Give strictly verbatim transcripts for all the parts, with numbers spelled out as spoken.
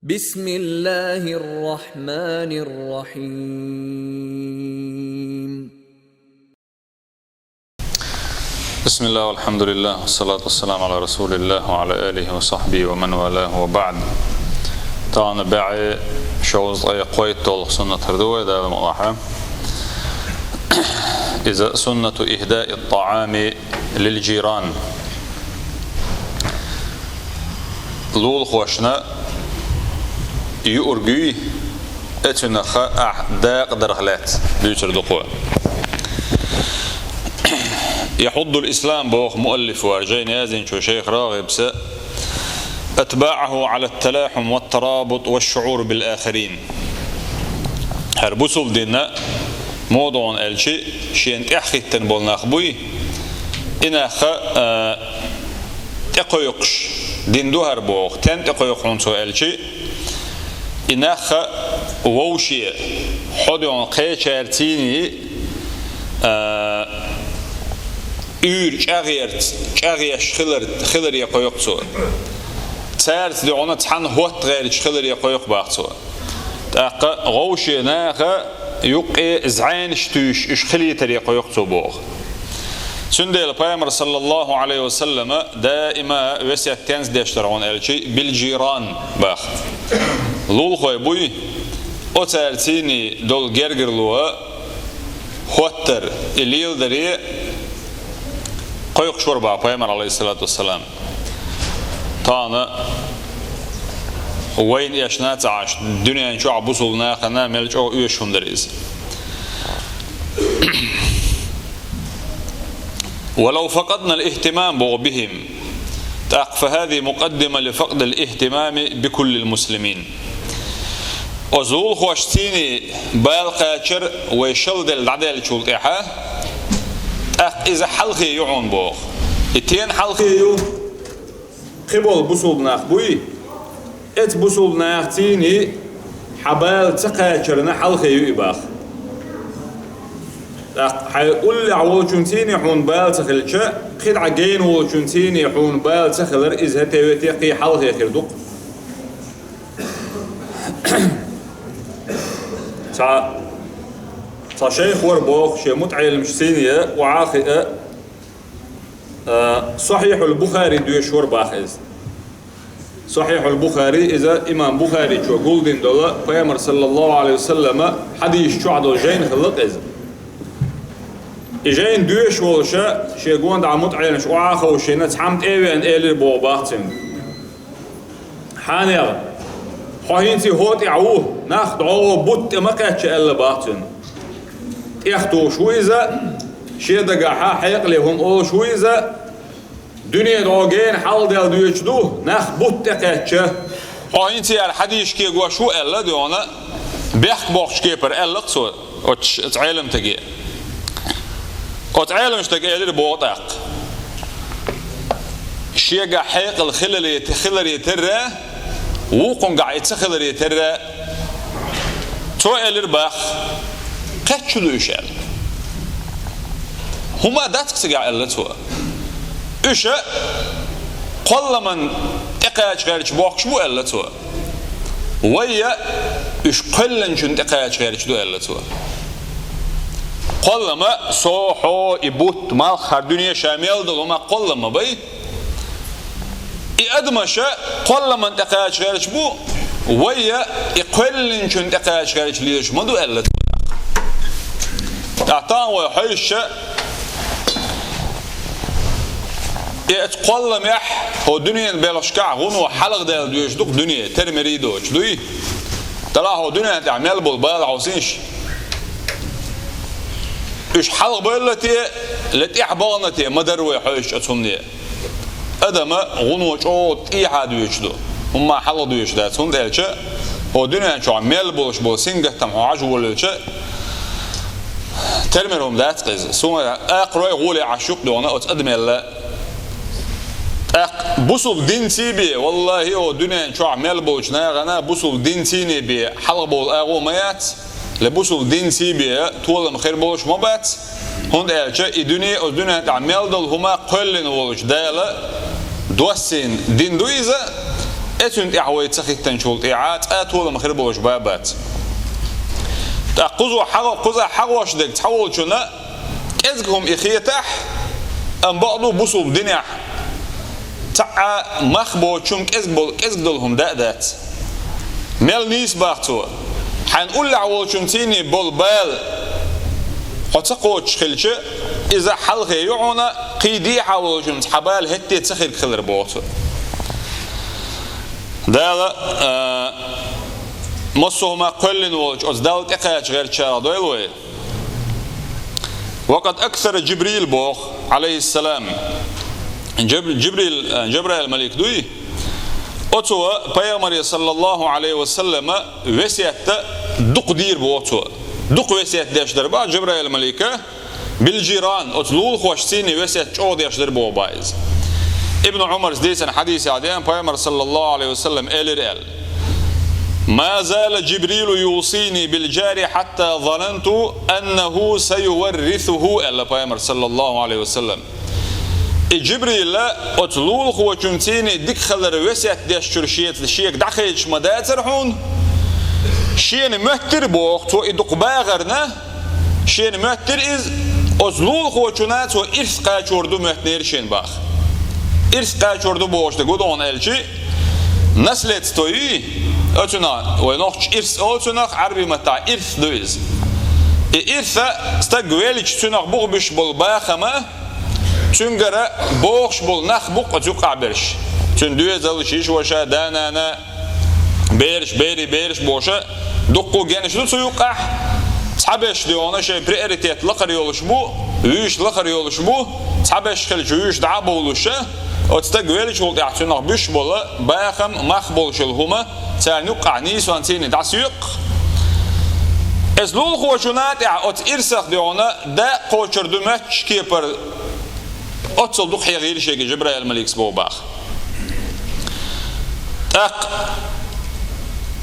بسم الله الرحمن الرحيم. بسم الله والحمد لله والصلاة والسلام على رسول الله وعلى آله وصحبه ومن والاه وبعد. Тахана бӀаьи шовзткъе кхойтталгӀа суннат хир ду вай, Дала мукъ лахь. Иза سنة إهداء الطعام للجيران. Лулахошна юург юй, эцунах ахь дакъа дарх лаьцна дуьйцур ду кхо. يحض الإسلام, боху муаллифо, жайна яздинчо шайх РагӀибас, أتباعه على التلاحم والترابط والشعور بالآخرين. ХӀара бусулба дин муха ду хьуна аьлча, шена тӀаьхьахӀиттина болу нах буй, и нах, а, тӀекхойкхуш дин ду хӀара боху. Стенна тӀекхойкху хьуна цо аьлча, и нах вовше хьо ду хьуна кхечаьрций, а, уьйр чӀагӀерца, чӀагӀеш хилар, хиларе кхойкху цо. Цаьрца ду хьуна цхьаьна хӀотта гӀерташ хиларе кхойкху боху цо. ТӀаккха вовше наха юккъе зӀенаш туьйсуш уьш хилийтаре кхойкху цо боху. Цундела Пайхамар, саллаллаху Ӏалайхи ва саллама, даима весет тенца деш дара хьуна аьлча, بالجيران боху. Лулахой буй, оцаьрций долу гергарло хӀоттар, и леладаре кхойкхуш вара боху Пайхамар, Ӏалайхиссалату вассалам. Тахана вайна эшна ца Ӏаш, дуьнен чохь бусулба нахана мел чӀогӀа оьшуш хӀума дара иза. ولو فقدنا الاهتمام, боху, بهم, тӀаккха فهذه مقدمة لفقد الاهتمام بكل المسلمين. Оцу лулахошций бала кхачар вай шалделла дӀаделлачул тӀаьхьа, тӀаккха иза хьалхе ю хьуна боху. И стенна хьалхе ю? Кхиболу бусулба нах буй, эцу бусулба нахций хьан бала ца кхачарна хьалхе ю и боху. ТӀаккха хьайн уллехь волчуьнций хьуна бала ца хилча, кхидӀа гена волчуьнций хьуна бала ца хилар, иза хӀетте-вете кхин хьалхе хир ду-кх. Цхьа, цхьа шайх вара боху, шен мутаӀеламашций охьа а хиъна, а, Сахьихьул Бухари доьшуш вара боху иза. Сахьихьул Бухари, иза имам Бухаричо гулдина долу, Пайхамар, саллаллаху Ӏалайхи ва саллама, хьадисаш чохь долу жайна хилла-кх иза. И жайна доьшуш волуша, шен гонаха мутаӀеламаш охьа а ховшийна, цхьамма тӀе а веана, элира боху боху цуьнга: «Хьан нехан, хьо хӀинца хӀокху тӀехь ву, нах дӀогӀо бутт тӀе ма кхаьчча», аьлла боху цуьнга. ТӀехтухуш ву иза, шен дагахь хьекъале хӀума олуш ву иза, дуьне дӀогӀо гена хьалхадаьлла доьдуш ду, нах бутт тӀе кхаьчча. Хьо хӀинца аьлла хьадисаш кегош ву аьлла, дуьхьал бехк боккхучу кепара аьлла-кх цо оцу Ӏеламстаге. Оцу Ӏеламстага элира боху тӀаккха: «Шегахь хьекъал хиларе-, хиларе терра, вукхунгахь и ца хиларе терра». Цо элира боху: «Кхечча ду уьш», аьлла. «ХӀума дац-кх цигахь», аьлла цо. «Уьш кхолламан тӀекхача гӀерташ бохкуш бу», аьлла цо. «Вай а уьш кхоьллинчун тӀекхача гӀерташ ду», аьлла цо. Кхоллама со, хьо, и бутт, малх, хӀара дуьне ша мел долу хӀума кхоллам ма бай. И адамаш кхолламан тӀекхача гӀерташ бу, вай а и кхоьллинчун тӀекхача гӀерташ лелаш ма ду, аьлла цо. ТӀаккха тахана вай хьовсуш, и оцу кхолламехь, хӀокху дуьненан белхашкахь гӀуно хьалхадаьлла доьдуш ду-кх дуьне, тера-мери доцуш дуй? Делахь хӀокху дуьнен тӀехь мел болу бала хьовсийша. Уьш хьалхабевлла те, я тӀаьхьабахана те, ма дарра вай хьовсуш оцу хӀумане. Адам гӀуно чӀогӀа тӀехьа доьдуш ду, хӀумма хьалха доьдуш дац, хӀунда аьлча хӀокху дуьнен чохь мел болуш болу сингаттам хьо хьажа волавелча, тера-мера хӀума дац-кх иза. Суна акхарой гӀоле Ӏаш ю-кх дуьхьал оцу адамел. ТӀаккха бусулба динций бен, валлахӀи, хӀокху дуьнен чохь мел болчу нахана бусулба динций бен хьалхабовла агӀо ма яц, я бусулба динций бен толам хир болуш ма бац, хӀунда аьлча и дуьне, оцу дуьнен тӀехь мел долу хӀума кхоьллина волчу Дала доссийна дин ду иза, Эцун тӀехь вай ца хӀиттанчул тӀехьа цӀа толам хир болуш ба бац. ТӀаккха кхузо хьагӀо-, кхуза хьагӀош дерг цхьаволчунна кӀезиг хӀума и хетахь, амма бакъду бусулба динехь цхьа а мах боцучун кӀезиг бол-, кӀезиг долу хӀума да а дац. Мел нийса бах цо. Хьайн уллехь волчун цийне болу бала хьо ца кхочуш хилча, иза хьалхе ю хьуна, кхин дехьа волчун цхьа бала хӀетте ца хирг хилар боху цо. Дала, а, массо а хӀума кхоьллина волчу оцу Далла тӀекхача гӀертачарах дойла вай. وقد أكثر جبريل боху, عليه السلام. Джаб-, Джибрил, а, Джабраил малик дуй? Оцо пайхамаре, саллаллаху алейхи ва саллама, весетта дукха дийр боху цо. Дукха весет деш дара бах Джабраил малика, билджиран, оцу лулахошца цийне весет чӀогӀа деш дара боху бах иза. Ибн Умарс дийцина хьадисехь деана, пайхамар, саллаллаху алейхи ва саллам, элира аьлла: «ما زال جبريل يوصيني بالجار حتى ظننت أنه سيورثه», аьлла пайхамар, саллаллаху алейхи ва саллам. И Джибрила оцу лулахочун цийне дика хилар весет деш чуьра шеца, шега дӀахайчаш ма дацара хьуна. Шена моьттира боху, цо и дукха бахарна, шена моьттира иза, оцу лулахочунна цо ирс кхачор ду моьттинера шена бах. Ирс кхачор ду бохуш дерг гу дохуна аьлчи, наследство ю, оцунах, вай нохча ирс олу цунах, Ӏарби маттахь ирс ду иза. И ирса стаг веллачу цунах бухабуьсуш болу бахама, цуьнгара бохуш болу нах бу-кх оцу юккъахь берш. Цуьнан доьзал, шиша ваша, да-нана, бераш, берийн бераш бохуша, дуккха генаш ду цу юккъахь. Цхьаберш дегӀана шайн приоритет лакхара йолуш бу, вуьйш лакхара йолуш бу, цхьаберш хилча вуьйш дӀа а бовлуша, оцу стаг веллачул тӀаьхьа цуьнах буьсуш болу бахам, мах болуш йолу хӀума царна юккъахь нийсонна цийне дӀасоькху. Иза лулахочунна тӀехь оцу ирсах дегӀана дакъа кхочур ду моьттуш кепара оццул дукха хьехийра шега Жабраил маликас боху бах. ТӀаккха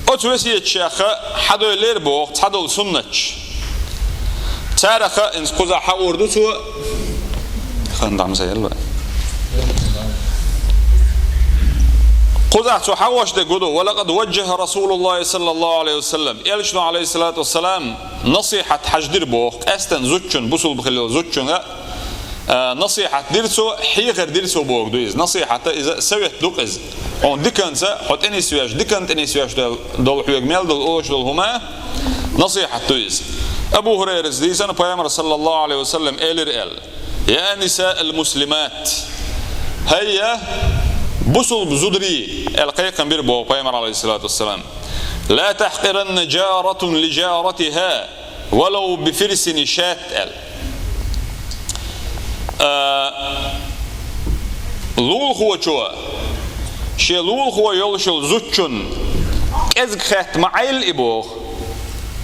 оцу весеташех хьадойллера боху цхьадолу суннаташ. Царах хӀинца кхузахь хьагӀур ду цо. Хан дам ца елла. Кхузахь цо хьагӀош дерг гу ду: «ولقد وجه رسول الله صلى الله عليه وسلم». Элчано, алейхиссалату вассалам, насихьат хьаждира боху, къаьстина зудчун, бусулба хилла зудчунга, а, насихьат дира цо, хьехар дира цо боху ду иза. Насихьат иза совет ду-кх иза. Хьуна диканца, хьо тӀенисвеш, диканна тӀенисвеш дол-, долу хьоьга мел долу, олуш долу хӀума насихьат ду иза. Абу Хурайрас дийцина, пайхамар, саллаллаху алейхи ва саллам, элира аьлла: «يا نساء المسلمات». ХӀай, я бусулба зударий, аьлла кхайкхам бира боху пайхамар, алейхиссалату вассалам. «لا تحقرن جارة لجارتها ولو بفرس شاة», аьлла. А, лулахочо, шен лулахо йолуш йолу зудчун кӀезиг хатта ма Ӏайла и боху.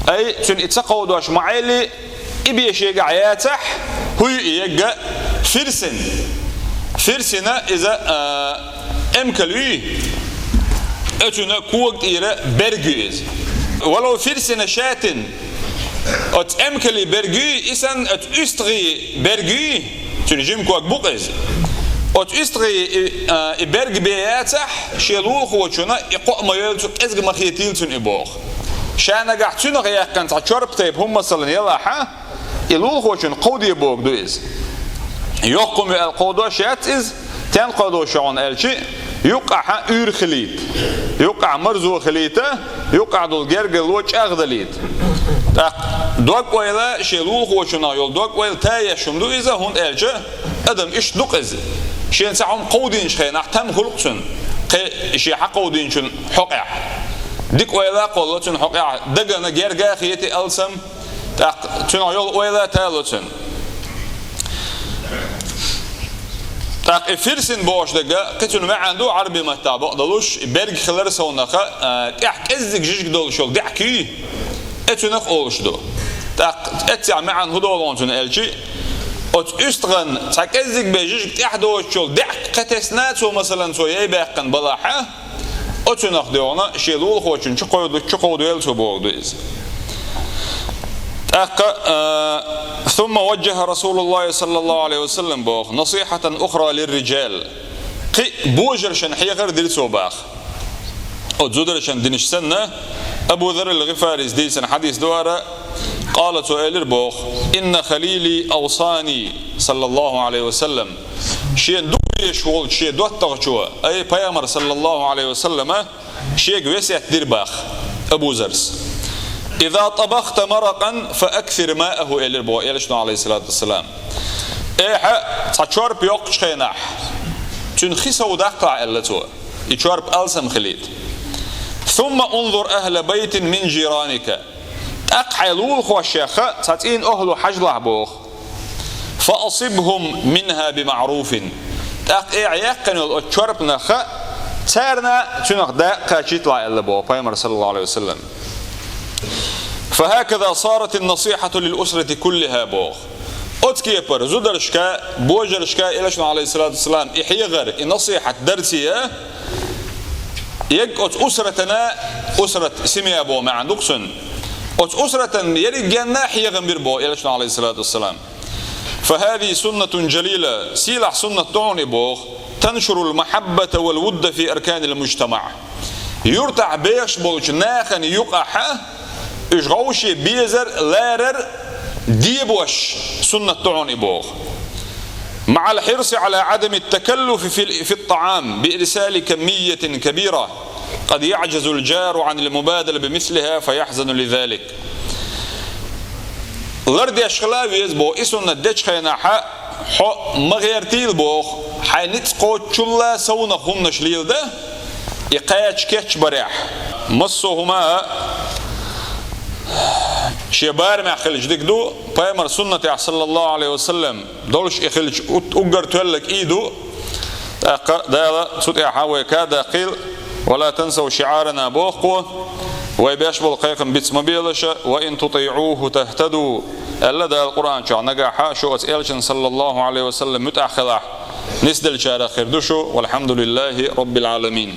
Ай, цуьнан и ца кховдош ма Ӏайла, и бен шегахь яцахь, хӀуй и егга фирсин. Фирсина иза, а, эмкал юй, оцуьнан кога тӀера берг ю иза. «ولو بفرس شاة», оцу эмкалан берг юй, и санна оцу уьстагӀийн берг юй, цуьнан жима ког бу-кх иза. Оцу уьстагӀийн и, а, и берг бен яцахь, шен лулахочунна и кхоъ ма йойла цо, кӀезиг ма хетийла цунна и боху. Ша нагахь цуьнах яьккхина цхьа чорпа тайпа хӀума, масалан, ялахь, и лулахочунна кховде боху ду иза. Йоккха хӀума ю аьлла кховдош яц иза, стенна кховдо шу хьуна аьлчи, юккъахь уьйр хилийта, юккъахь марзо хилийта, юккъахь долу гергарло чӀагӀдалийта. ТӀаккха дог-ойла, шен лулахочунах йолу дог-ойла тайеш хӀума ду иза, хӀунда аьлча адам иштта ду-кх иза. Шена цхьа хӀума кховдийначу хенахь там хуьлу-кх цуьнан, кхин шен хьакховдийначун хьокъехь. Дика ойла а кхолло цуьнан хьокъехь, дагана герга а хети алсам, тӀаккха цуьнах йолу ойла а тало цуьнан. ТӀаккха и фирсин бохуш дерг, кхин цуьнан маьӀна ду Ӏарби маттахь бакъдолуш, и берг хилар совнаха, а, тӀехь кӀеззиг жижиг долуш йолу даьӀахк юй, оцунах олуш ду. ТӀаккха эццехь маьӀна хӀун долу хьуна цуьнан аьлчи, оцу уьстагӀан цхьа кӀеззиг бен жижиг тӀехь доцуш йолу даьӀахк кхетесна цо, масалан, цо яй баьккхина балахь, оцунах дегӀана шен лулахочунна чу кховду-, чу кховдойла цо боху ду иза. ТӀаккха, а, «ثم وجه رسول الله صلى الله عليه وسلم» боху: «نصيحة أخرى للرجال». Кхин божаршна хьехар дира цо баха. Зударшан динаш санна, Абу Зарр ал-ГӀифарис дийцина хьадис ду ара, къала, цо элира боху: «Инна халили авсани, саллаллаху Ӏалайхи ва саллам». Шен дукха везаш волчу шен доттагӀчо, ай, Пайхамар, саллаллаху Ӏалайхи ва саллама, шега весет дира баха Абу Заррас. «Иза табахта маракъан, фа аксир мааху», элира боху Элчано, Ӏалайхиссалату вассалам. Эхьа, цхьа чорпа йоккхучу хенахь, цуьнан хи сов даккхахь, аьлла цо. И чорпа алсам хилийта. «Сумма унзур ахла байтин мин жираника». ТӀаккха хьайн лулахошех цхьа цӀийнан охӀла хьажалахь боху. «Фа асибхум минха бимаъруфин». ТӀаккха эхьа яьккхина йолу оцу чорпанах царна цуьнах дакъа кхачийталахь, аьлла боху Пайхамар, саллаллаху Ӏалайхи ва саллам. «Фа хӀаказа сарат ан-насихьату лил усрати куллиха», боху. Оцу кепара зударшка, божаршка Элчано, Ӏалайхиссалату вассалам, и хьехар, и насихьат дарце, ерриг оцу усратана, усрат, семья боху маьӀна ду-кх цуьнан. Оцу усратан ерригенна хьехам бира боху Элчано, Ӏалайхиссалату вассалам. «Фа хӀазихи суннатун жалила», сийлахь суннат ду хьуна и боху, «таншурул махьаббата вал вудда фи арканил мужтамаъ». Юьртахь бехаш болчу нахана юкъахь уьш вовшийн безар, ларар дебош суннат ду хьуна и боху. «Маъал хьирси Ӏала Ӏадамит такаллуфи фил, фит таӀам би ирсали каммиятин кабира, къад яӀжазул жару Ӏанил мубадала бимислиха фа яхьзану ли залик». Лардеш хила веза боху, и суннат дечу хенахь хьо ма гӀертийла боху, хьайн ницкъ кхоччулла совнаха хӀуманаш леладан, и кхача кечбарехь. Массо а хӀума шен барамехь хилча дика ду, Пайхамар суннатехь, саллаллаху Ӏалайхи ва саллам, долуш и хилча ут-, уггар тоьллаг и ду. ТӀаккха Дала цу тӀехь вай ка даккхийла, «Ва ла тансав шиӀарана», боху кхо, вай беш болу кхайкхам биц ма белаша, «ва ин тутиӀуху тахтаду», аьлла Дала Къуръан чохь, нагахь шу оцу Элчанна, саллаллаху Ӏалайхи ва саллам, муьтӀахь хилахь, нисделлачарах хир ду шу, валхьамдулиллахи раббил Ӏаламин.